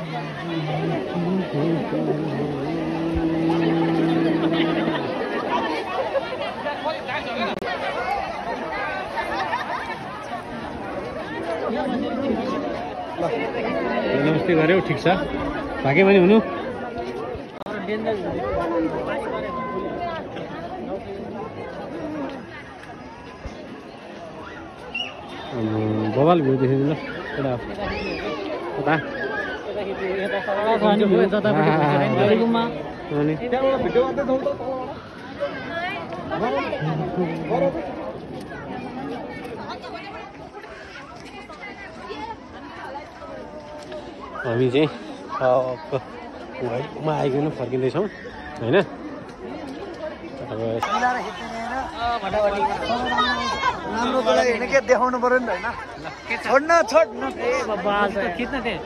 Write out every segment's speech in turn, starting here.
नमस्ते गऱ्यौ ठिक छ भागे पनि हुनु बवाल भ्यू देख्नु ल हामी चाहिँ घरमा आइकन फर्किँदैछौँ होइन राम्रोको लागि होइन के देखाउनु पर्यो नि त होइन छोड्न खिच्न थिएँ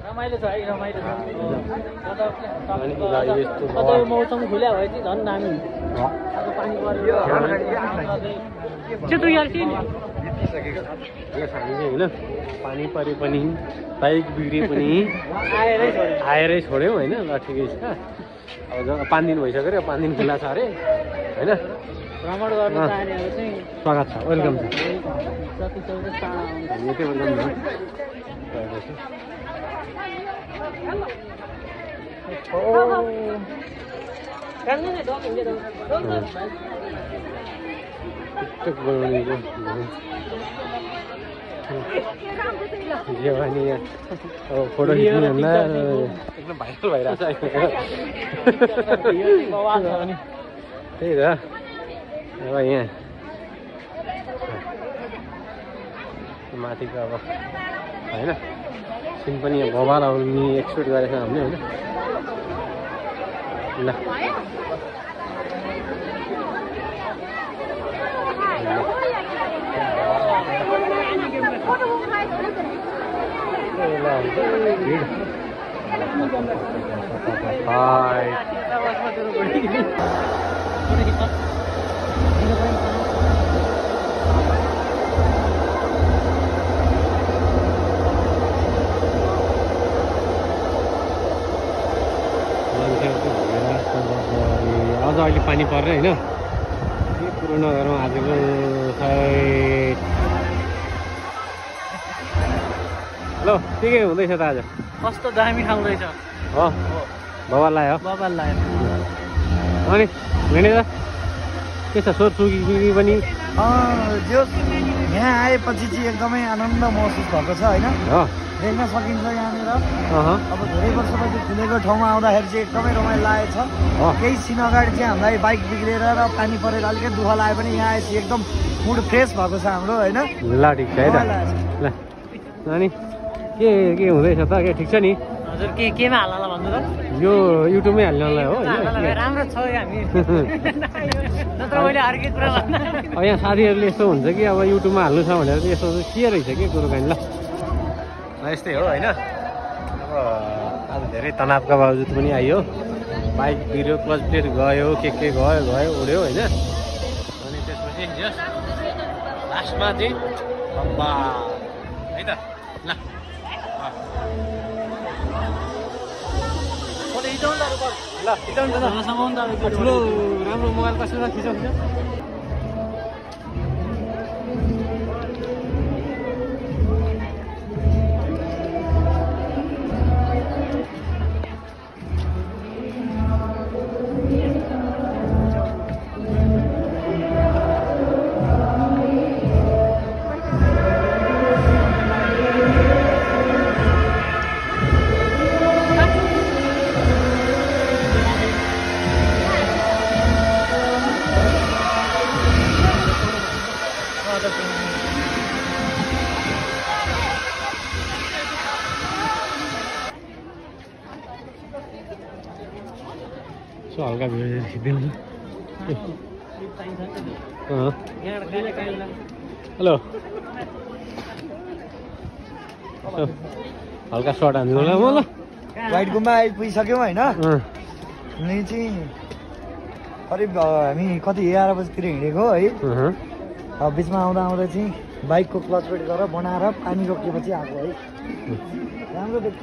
रमाइलो छ है रमाइलो छ मौसम खुल्या भए चाहिँ झन् दामी पानी पऱ्यो होइन पानी परे पनि बाइक बिग्रिए पनि आएरै छोड्यौँ होइन ल ठिकै छ अब 5 दिन भइसक्यो अरे 5 दिन खुल्ला छ अरे होइन भ्रमण गर्नु चाहनेहरू चाहिँ स्वागत छ वेलकम छ जति सक्दो चाँडो हामी के वेलकम फोटो खिच्नु एकदम भाइरल भइरहेछ त्यही त अब यहाँ माथिको अब होइन सिन पनि यहाँ बवाल आउने एक्सपेक्ट गरेको छ हामीले होइन ल अझ अहिले पानी पर्ने होइन के कुरो नगरौँ आजको हेलो के हुँदैछ त आज कस्तो दामी ठाउँ रहेछ हो बवाल लाग्यो बबाल लाग्यो अनि म्यानेजर के छ सोध्छु कि पनि जो यहाँ आएपछि चाहिँ एकदमै आनन्द महसुस भएको छ होइन देख्न सकिन्छ यहाँनिर अब धेरै वर्षपछि खुलेको ठाउँमा आउँदाखेरि चाहिँ एकदमै रमाइलो लागेको छ केही सिन अगाडि चाहिँ हामीलाई बाइक बिग्रेर र पानी परेर अलिकति दुःख लागे पनि यहाँ आएपछि एकदम मुड फ्रेस भएको छ हाम्रो होइन ल ठिक छ है त ल अनि के हुँदैछ त के ठिक छ नि हजुर केमा हाल्ला भन्नु त यो युट्युबमै हाल्नलाई हो राम्रो छ हामी नत्र मैले अर्कै कुरा अब यहाँ साथीहरूले यस्तो हुन्छ कि अब युट्युबमा हाल्नु छ भनेर यस्तो के रहेछ के कुरो काहीँ ल यस्तै हो होइन अब आज धेरै तनावका बावजुद पनि आइयो बाइक बिग्रियो क्लच प्लेट गयो के गयो उड्यो होइन अनि त्यसपछि लास्टमा चाहिँ अब्बा है त ल ठुलो राम्रो मोबाइल कसैमा खिचौँ हल्का भिडियो खिचिदिनु हेलो हल्का सर्ट हान्नु होला म ल व्हाइट गुम्बा आइपुगिसक्यौँ होइन अनि चाहिँ करिब हामी कति 11 बजीतिर हिँडेको है बिचमा आउँदा आउँदा चाहिँ बाइकको क्लच पेट गरेर बनाएर पानी रोकिएपछि आएको है राम्रो देख्छ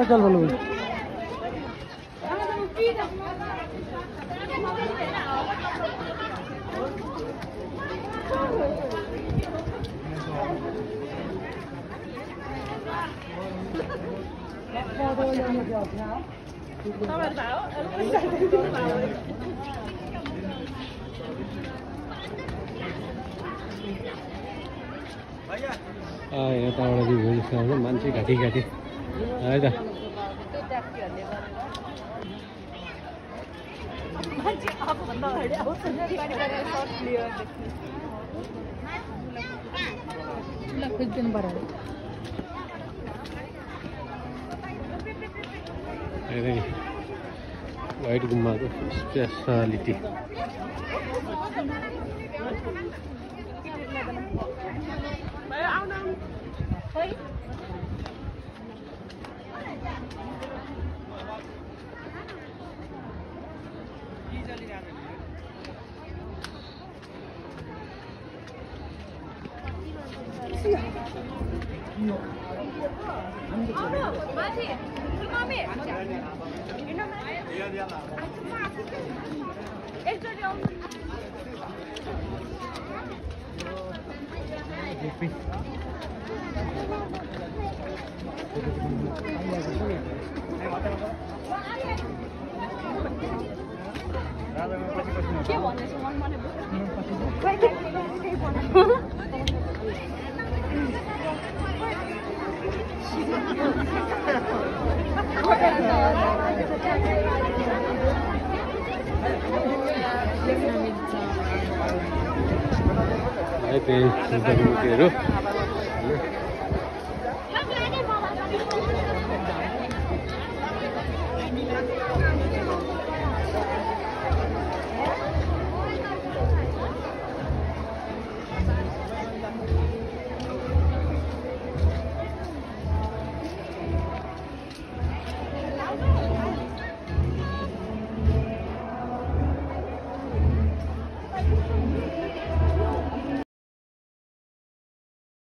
चल बोलू यताबाट भ्यू मान्छे घाँटी घाँटी है त व्हाइट गुम्बाको स्पेसालिटी है त्यही